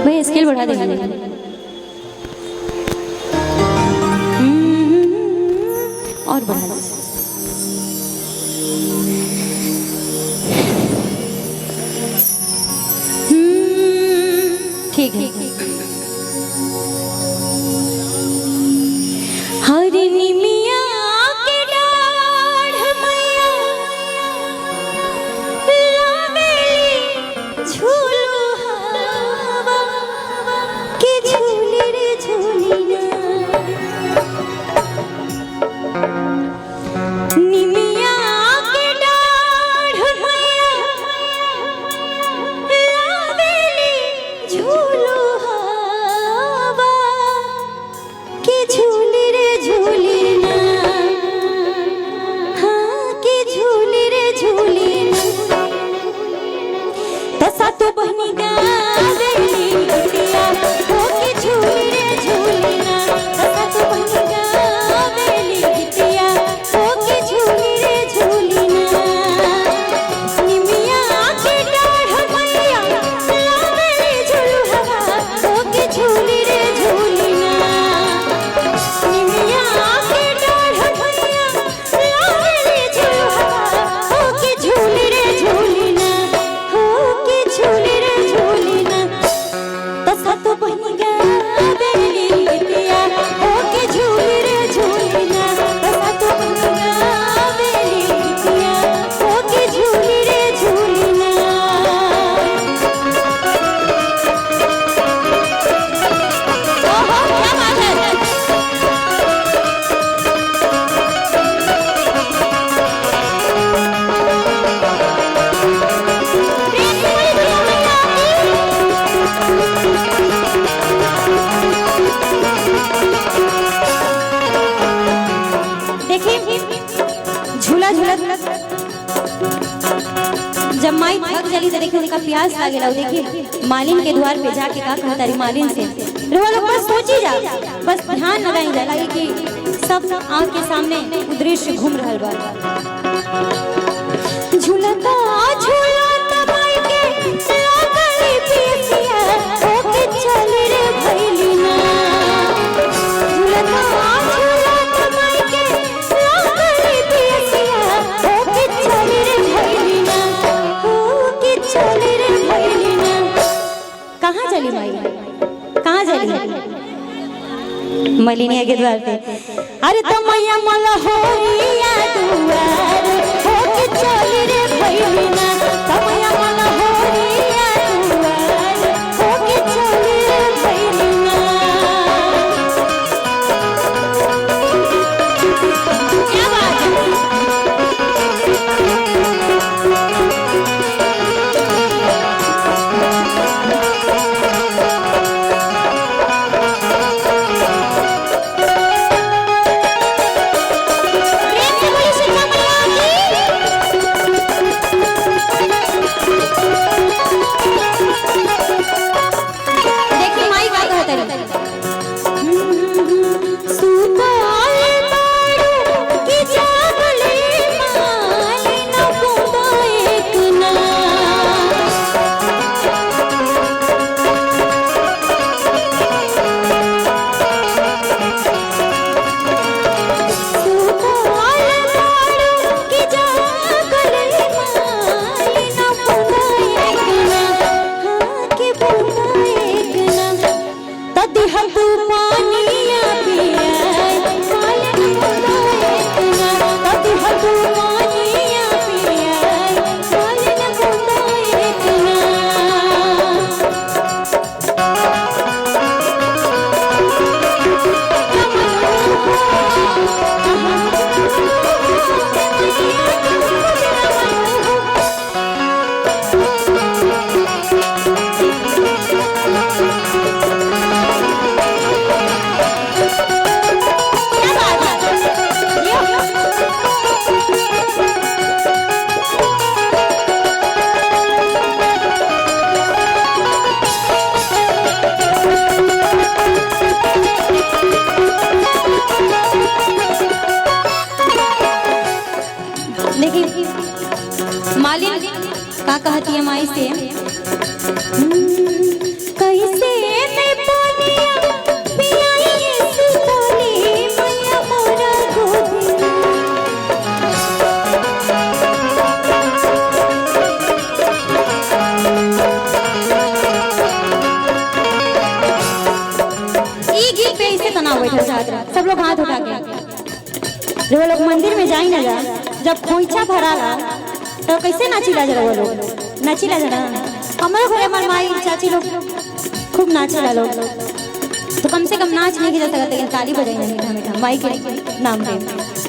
भैया स्केल बढ़ा देंगे। और बढ़ा दीजिए। ठीक है। हरिनी मिया के डाढ़ मैया लावेली झूलो हवा के झूले रे झूलिना। निमिया के डाढ़ मैया लावेली झूलो हवा के झूले रे झूलिना। हाँ के झूले रे झूलिना। तसा तो बहनी गावेली गीतिया हो के झूले रे झूलिना। तसा तो बहनी गावेली गीतिया हो के झूले रे झूलिना। निमिया के डाढ़ मैया लावेली झूलू हवा हो के झूले रे झूलिना। निमिया के डाढ़ मैया लावेली झूलू हवा हो के झूले रे झूलिना। हो के झूले रे झूलिना। तसा तो बहनी गावेली गीतिया हो के झूले रे झूलिना। तसा तो बहनी गावेली गीतिया हो के झूले रे झूलिना। ओहो क्या बात है। प्रेम से बोली दुनिया मैया की। देखिए झूला झूला जब माई थक जली तो देखिए उनका प्यास लागेला। वो देखिए मालिन के द्वार पे जाके का कहता रही मालिन से, रोआ लोग बस सोची जा, बस ध्यान लगाई जा, लगे कि सब आँख के सामने दृश्य घूम रहल बा। झूलता झूलता माई के लागली पियसिया ओके चल रे भैलिना। झूलता झूलता माई के लागली पियसिया ओके चल रे भैलिना। ओके चल रे भैलिना। कहाँ चली माई, कहाँ चली? मलिनिया के द्वार पे। अरे तो मैया मलहोरिया दुआर होके चल रे भैलिना। तो मैया मलहोरिया दुआर होके चल रे भैलिना। क्या बात है। प्रेम से बोली सीता मैया की। देखिए माई का कहता रही। सुताल बाड़ू की जागले माई न बूंदा एक ना। सुताल बाड़ू की जागले माई न बूंदा एक ना। हाँ के बूंदा एक ना। तदी हदू पानिया पियाए मालन बूंदा एक ना। तदी हदू पानिया पियाए मालन बूंदा एक ना। क्या बात है। ये देखिए मालिन का कहती है माई से, कैसे बैठल चाहत, सब लोग हाथ उठा के। जब वो लोग मंदिर में जाई ना जा, जब खोइछा भराला तो कैसे नाचिला जरा वो लोग नाचिला जरा। हमारे घरे हमार माई चाची लोग खूब नाचेला लोग, तो कम से कम नाच नहीं जा सकता लेकिन ताली बजाई ना मीठा मीठा माई के नाम पे।